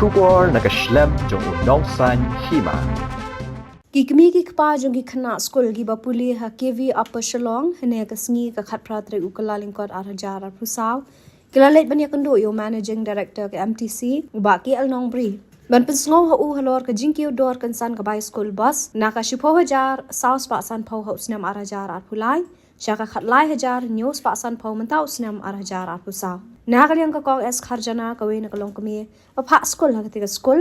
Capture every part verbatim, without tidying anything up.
Khubor na ka shlem jong u Nongsaiñ Hima. Ki kmie ki kpa jong ki khynnah skul kiba pule ha K V Upper Shillong, hynne ka sngi ka khatphra tarik u Kyllalyngkot ar hajar arphew saw, ki la leit ban ïakynduh ïa u Managing Director ka M T C, u Bah K L Nongbri, ban pynsngew ha u halor ka jingkiew dor kynsan ka bai skul bus na ka shiphew hajar saw spah sanphew ha u snem ar hajar arphew lai, sha ka khatlai hajar hynñiew spah sanphew mynta u snem ar hajar arphew saw. Na ka liang ka Kong S Kharjana, kawei na ka longkmie ba phah skul ha katei ka skul,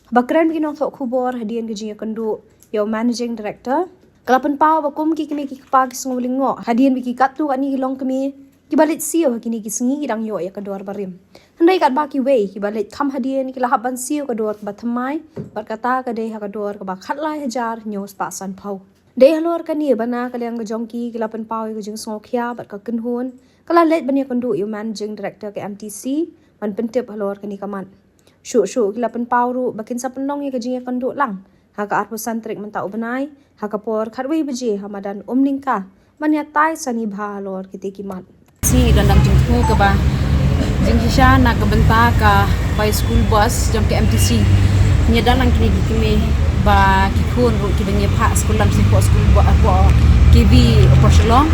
haba kren bad ki nongthoh khubor hadien ka jingïakynduh ïa u Managing Director, ka la pynpaw ba kum ki kmie ki kpa ki sngew lyngngoh hadien ba ki katto katne ki longkmie kiba leit siew ha kine ki sngi ki dang ïoh ïa ka dor barim. Hynrei katba kiwei kiba leit kham hadien ki la hap ban siew ka dor kaba thymmai, bad kata ka dei ha ka dor kaba khatlai hajar hynñiew spah sanphew. Dei halor kane ba na ka liang ka jong ki, ki la pynpaw ïa ka jingsngewkhia bad ka kynhun, ka la leit ban ïakynduh ïa u Managing Director ka M T C ban pyntip halor kane ka mat. Shuh shuh ki la pynpaw ruh ba kin sa pynlong ïa ka jingïakynduh lang ha ka arphew san tarik mynta u bnai, ha ka por khatwei baje ha madan Umlyngka, ban ïatai sani bha halor kitei ki mat. Sngi don lang jingthmu kaba jingshisha na ka bynta ka bai skul bus jong ka M T C. Ngi don lang kine ki kmie ba ki khun ruh kiba ngi phah skul lam sha poh skul bus, poh K V Upper Shillong.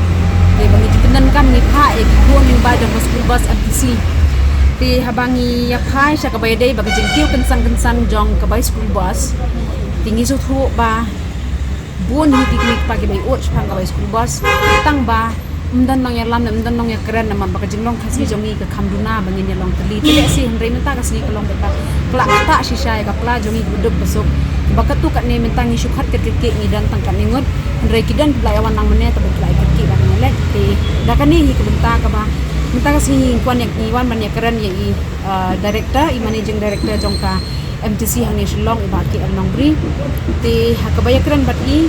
Te ba ngi ju pyndonkam ngi phah ïa ki khun lyngba jong ka skul bus M T C. Te haba ngi ïa phai sha kaba ïadei bad ka jingkiew kynsan kynsan jong ka bai skul bus, te ngi sngewthuh ba bun hi ki kmie ki kpa kiba ïoh shaphang ka bai skul bus, tang ba ym don nongïalam ne ym don nongïakren namar ba ka jinglong Khasi jong ngi ka kham duna ba ngin ïa long tylli. Te lehse hynrei mynta ka sngi ka long kata ka la ktah shisha ïa ka pla jong ngi kiba duk ba suk, ba katto katne mynta ngi shu khot kyrkieh ngi don tang katne ngut, hynrei ki don kiba la ïa wan lang mynne, tang ba ki la ïa kyrkieh ba ngi leh. Te da kane hi ka bynta kaba mynta ka sngi ngi kwah ïa, ngi wan ban ïakren ïa i, uh, director, i managing director jong ka M T C hangne Shillong, i Bah K L Nongbri. Te ha kaba ïakren bad i,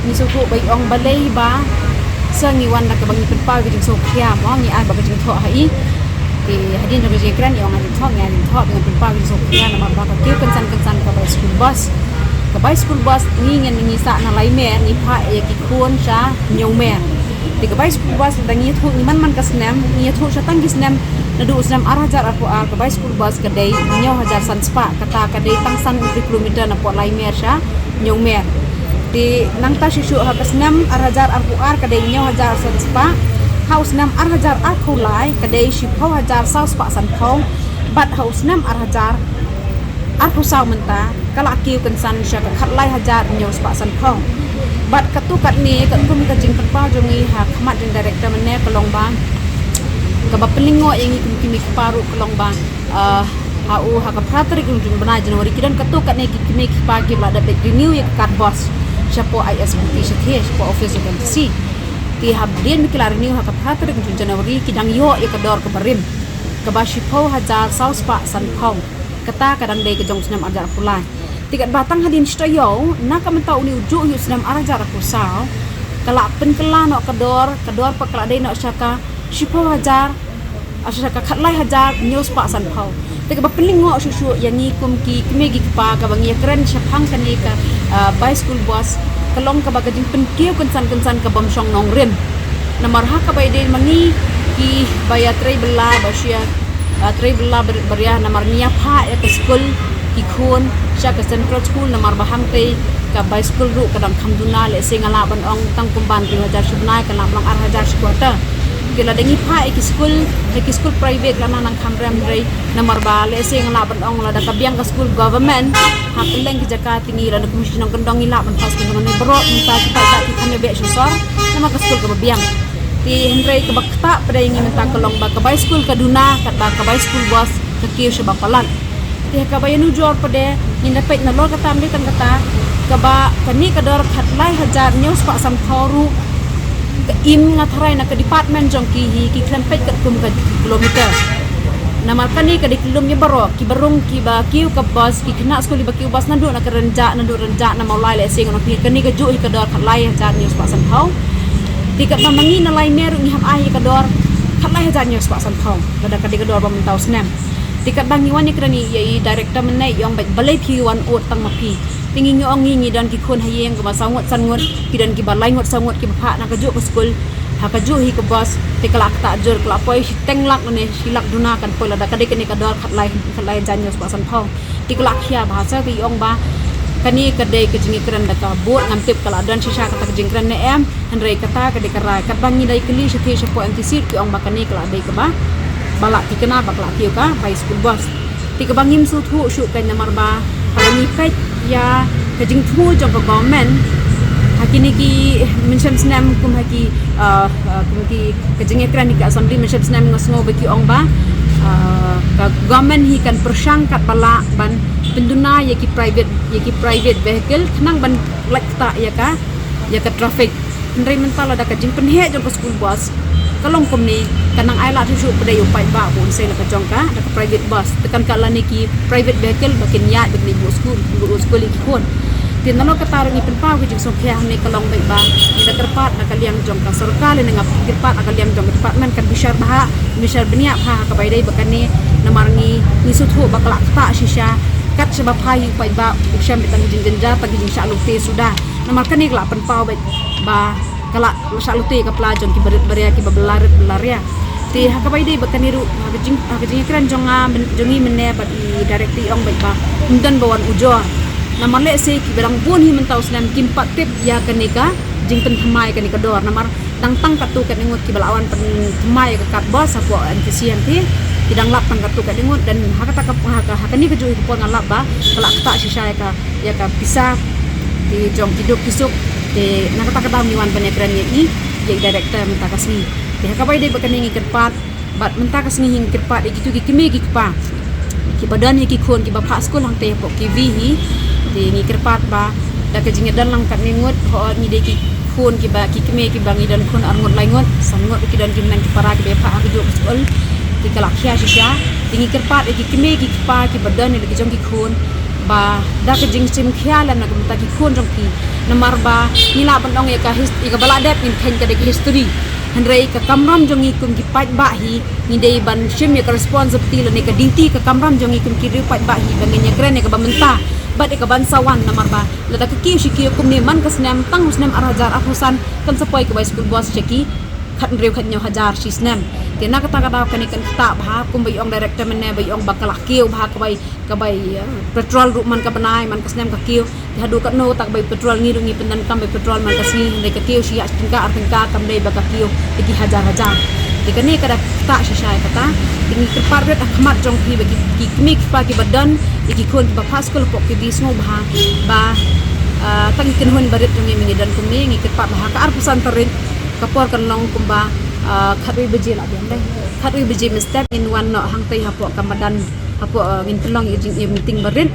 ngi sngewthuh ba i ong balei ba sa ngi wan da kaba ngi pynpaw ka jingsngewkhia, mo, ngi ai ba ka jingthoh ha i. Te hadien jong ka jingïakren i ong ai jingthoh, ngi ai jingthoh, ngi pynpaw ka jingsngewkhia namar ba ka kiew kynsan kynsan ka bai skul bus. Ka bai skul bus ngi ngin ngi sah na Laimer, ngi phah ïa ki khun sha Hynñiewmer. Te ka bai skul bus da ngi ïathuh ngi man man ka snem, ngi ïathuh sha tang ki snem, naduh u snem ar hajar arphew ar ka bai skul bus ka dei hynñiew hajar san spah, kata ka dei tang san kilometer na poh Laimer sha Hynñiewmer. Te nangta shuh shuh ha ka snem ar hajar arphew ar ka dei hynñiew hajar san spah, ha u snem ar hajar arphew lai ka dei shiphew hajar saw spah sanphew, bad ha u snem ar hajar arphew saw mynta ka la kiew kynsan sha ka khatlai hajar hynñiew spah sanphew. Bad katto katne katkum ka jingpynpaw jong ngi ha khmat jong director mynne ka long ba kaba pynlyngngoh ïa ngi kum ki kmie ki kpa ruh ka long ba, ah, ha u, ha ka phra tarik jong u bnai January ki don katto katne ki kmie ki kpa kiba la dep renew ïa ka card bus shapoh I S B T shatei, shapoh office jong ka M T C. Te hadien ba ki la renew ha ka phra tarik jong u January ki dang ïoh ïa ka dor kaba rim, kaba shiphew hajar saw spah sanphew. Kata ka dang dei ka jong u snem ar hajar arphew lai. Te katba tang hadien shi taïew na ka mynta une u juh hi u snem ar hajar arphew saw, ka la pynkylla noh ka dor, ka dor pat ka la dei noh sha ka shiphew hajar, ah, sha ka khatlai hajar hynñiew spah sanphew. Te kaba pynlyngngoh shuh shuh ïa ngi kum ki kmie ki kpa kaba ngi ïakren shaphang kane ka, ah, bai skul bus, ka long kaba ka jingpynkiew kynsan kynsan ka bym shong nongrim. Namar ha kaba ïadei ma ngi kiba ïatrei bylla ba shu ïa, ah, trei bylla bar-, baria namar ngi ïa phah ïa ka skul ki khun sha ka central school namar ba hangtei ka bai skul ruh ka dang kham duna, lehse nga lah ban ong tang kumban ki hajar shi bnai ka lah ban long ar hajar shi quarter. Te lada ngi phah ïa ki skul, ïa ki skul private la nang nang kham rem rei namar ba lehse nga lah ban ong lada ka biang ka skul government ha kylleng ki jaka te ngi lada kum shnong kyndong ngi lah ban pass ka jong ngi baroh mynta ki paidbah ki kham ïa beh sha sor namar ka skul kaba biang. Te hynrei kaba ktah pat ïa ngi mynta ka long ba ka bai skul ka duna katba ka bai skul bus ka kiew shaba palat. Te ha kaba ïanujor pat ngin da peit nalor kata ym dei tang kata, kaba kane ka dor khatlai hajar hynñiew spah sanphew ruh ka im, nga tharai na ka department jong ki hi ki khlem peit katkum ka kilometer. Namar kane ka dei ka lum ïa baroh, kiba rung kiba kiew ka bus, ki khynnah skul kiba kiew bus naduh na ka Rynjah, naduh Rynjah na Mawlai lehse ngan ong phi, kane ka juh hi ka dor khatlai hajar hynñiew spah sanphew. Te katba ma ngi na Laimer ruh ngi hap ai hi ka dor khatlai hajar hynñiew spah sanphew lada ka dei ka dor ba mynta u snem. Te katba ngi wan ïakren ïa i director mynne i ong beit balei phi wan ud tang ma phi. Te ngi ngi ong ngi ngi don ki khun ha ïing kumba saw ngut san ngut, ki don kiba lai ngut saw ngut kiba phah na kajuh ka skul. Ha kajuh hi ka bus te ka la ktah jur, ka la poi shiteng lak ne shi lak duna kan poi lada ka dei kane ka dor khatlai, khatlai hajar hynñiew spah sanphew. Te ka la khia bha sa, ka ong ba kane ka dei ka jingkren da ka bud, ngam tip ka la don shisha kata ka jingkren ne em. Hynrei kata ka dei ka rai, katba ngi la ïakylli shathie shapoh M T C, ki ong ba kane ka la dei kaba, ba la thikna ba ka la kiew ka bai school bus. Te kaba ngim sngewthuh shuh ka namar ba haba ngi peit ïa ka jingthmu jong ka government ha kine ki mynshem snem kum ha ki, ah, ah, kum ki ka jingïakren ha ki assembly mynshem snem nga sngew ba ki ong ba, ah, ka government hi kan pyrshang katba lah ban pynduna ïa ki private, ïa ki private vehicle khnang ban lait ktah ïa ka, ïa ka traffic. Hynrei mynta lada ka jingpynheh jong ka school bus ka long kumne, ka nang ai lad shuh shuh ba dei u paidbah ba un sei la ka jong ka da ka private bus. Te kan ka lane ki private vehicle ba kin ïaid ba kin buh skul, buh skul ïa ki khun. Te nalor kata ruh ngi pynpaw ka jingsngewkhia hangne ka long beit ba ngi da kyrpad na ka liang jong ka sorkar lane nga kyrpad na ka liang jong ka department kan bishar bha, bishar bniah bha ha kaba ïadei bad kane namar ngi, ngi sngewthuh ba ka la ktah shisha kat shaba phai hi u paidbah u shem beit tang ka jingjynjar tang ka jingshah lute suda. Namar kane ka la pynpaw beit ba ka la shah lute ka pla jong ki barit baria kiba bylla rit bylla ria. Te ha kaba ïadei bad kane ruh ha ka jing, ha ka jingïakren jong nga, jong ngi mynne bad i director i ong beit ba ym don ba wan ujor. Namar lehse kiba dang bun hi mynta u snem kim pat tip ïa kane ka jingpynthymmai kane ka dor. Namar dang tang katto katne ngut kiba la wan pynthymmai ïa ka card bus hapoh M T C hangtei. Ki dang lap tang katto katne ngut, dan ha kata ka, ha ka, ha kane kajuh ka por nga lap ba ka la ktah shisha ïa ka, ïa ka pisa te jong ki duk ki suk. Te na kata ka daw ngi wan ban ïakren ïa i, ïa i director mynta ka sngi. Te ha kaba ïadei bad kane ngi kyrpad, bad mynta ka sngi hi ngi kyrpad ïa kito ki kmie ki kpa kiba don ïa ki khun kiba phah skul hangtei hapoh K V hi. Te ngi kyrpad ba da ka jingïadon lang katne ngut, hooid ngi dei ki khun kiba, ki kmie kiba ngi don khun ar ngut lai ngut, san ngut ki don ki mneng ki para kiba ïa phah ha kajuh ka skul. Te ka la khia shisha. Te ngi kyrpad ïa ki kmie ki kpa kiba don ïa la ki jong ki khun ba da ka jingshim khia lem na ka bynta ki khun jong ki. Namar ba ngi lah ban ong ïa ka his-, ïa kaba la dep ngin kheiñ ka dei ka history. Hynrei ka kamram jong ngi kum ki paidbah hi ngi dei ban shim ïa ka responsibility lane ka duty, ka kamram jong ngi kum ki riew paidbah hi ba ngin ïakren ïa kaba mynta bad ïa kaban sa wan. Namar ba lada ka kiew shi kiew kumne man ka snem, tang u snem ar hajar arphew san kan sa poi ka bai school bus sha ki khathynriew khathynñiew hajar shi snem. Te na kata ka daw kane kan ktah bha kumba i ong director mynne ba i ong ba ka la kiew bha ka bai, ka bai, eh, petrol ruh man ka bnai, man ka snem ka kiew. Te haduh katno ta ka bai petrol, ngi ruh ngi pyndonkam bai petrol man ka sngi, hynrei ka kiew shi ïa shi tyngka ar tyngka, kam dei ba ka kiew ïa ki hajar hajar. Te kane ka da ktah shisha ïa kata. Te ngi kyrpad rit ha khmat jong phi ba ki, ki kmie ki kpa kiba don ïa ki khun kiba phah skul hapoh K V sngewbha ba, ah, tang ki kynhun barit jong ngi, ngi don kumne, ngi kyrpad ba ha ka arphew san tarik ka por kan long kumba, ah, khatwei baje la biang dei. Khatwei baje mynstep ngin wan noh hangtei hapoh ka madan, hapoh, ah, ngin pynlong ïa jing, ïa meeting barit.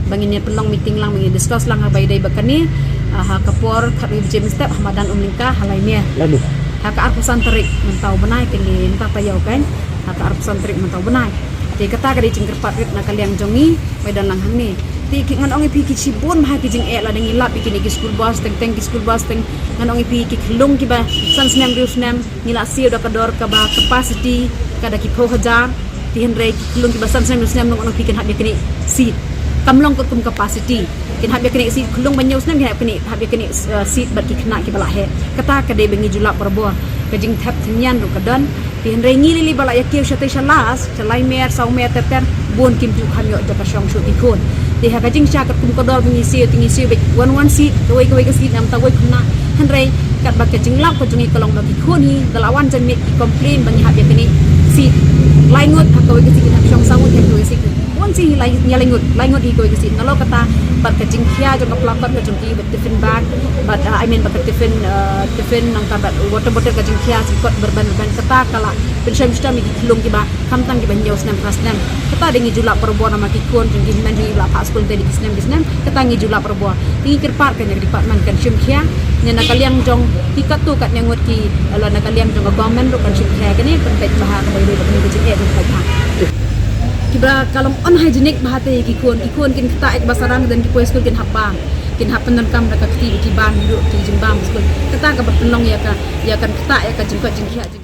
Ba ngin ïa pynlong meeting lang, ba ngin discuss lang ha ba ïadei bad kane, ah, ha ka por khatwei baje mynstep ha madan Umlyngka ha Laimir. Ladu. Ha ka arphew san tarik mynta u bnai, kane mynta taïew kan. Ha ka arphew san tarik mynta u bnai. Te kata ka dei jingkyrpad rit na ka liang jong ngi, ba don lang hangne. Te ki ngan ong ïa phi ki shibun bha ki jingeh lada ngi lap ïa kine ki school bus, teng teng ki school bus, teng ngan ong ïa phi ki khyllung kiba san snem hynriew snem, ngi la siew da ka dor kaba capacity ka da ki phew hajar. Te hynrei ki khyllung kiba san snem hynriew snem ngan ong ïa phi kin hap ïa kane seat. Kam long ka kum capacity. Kin hap ïa kane seat, khyllung ba hynñiew snem kin hap ïa kane, hap ïa kane, eh, seat bad ki khynnah kiba la heh. Kata ka dei ba ngi ju lap barabor. Ka jingthep thynnian ruh ka don. Te hynrei ngi lei lei ba la ïa kiew shatei sha las, sha lai mer, saw mer ter ter, bun kim ju kham ïoh jaka shong shuh ki khun. Te ha ka jingshisha katkum ka dor ba ngi siew, te ngi siew beit wan wan seat, kawei kawei ka seat namar ta wei khynnah. Hynrei katba ka jinglap ka jong ngi ka long ba ki khun hi da la wan janmiet ki complain ba ngi hap ïa kane seat lai ngut, ha kawei ka seat ngi hap shong saw ngut, ha kawei ka seat bun sien hi lai, ngi lai ngut, lai ngut hi kawei ka seat. Nalor kata bad ka jingkhia jong ka placard ka jong ki bad tiffin bag, bad, ah, I mean bad ka tiffin, ah, tiffin nangta bad water bottle, ka jingkhia shi kot byrban byrban, kata ka la pynshong shitom ïa ki khyllung kiba khamtam kiba hynñiew snem phra snem. Kata dei ngi ju lap barabor namar ki khun jong ngi, hynmen jong ngi la phah skul te dei ki snem ki snem. Kata ngi ju lap barabor. Te ngi kyrpad ka ïa ka department kan shim khia. Ïa na ka liang jong ki katto katne ngut ki, la na ka liang jong ka government ruh kan shim khia kane, kan peit bha ka bai dei ka jingeh jong ka. Kiba ka long unhygienic bha te ki khun, ki khun kin ktah ïa kaba sarang, don ki poi skul kin hap bam. Kin hap pyndonkam da ka kti ba ki bam hi ruh ki jingbam skul. Kata kaba pynlong ïa ka, ïa kan ktah ïa ka jingkoit jingkhiah.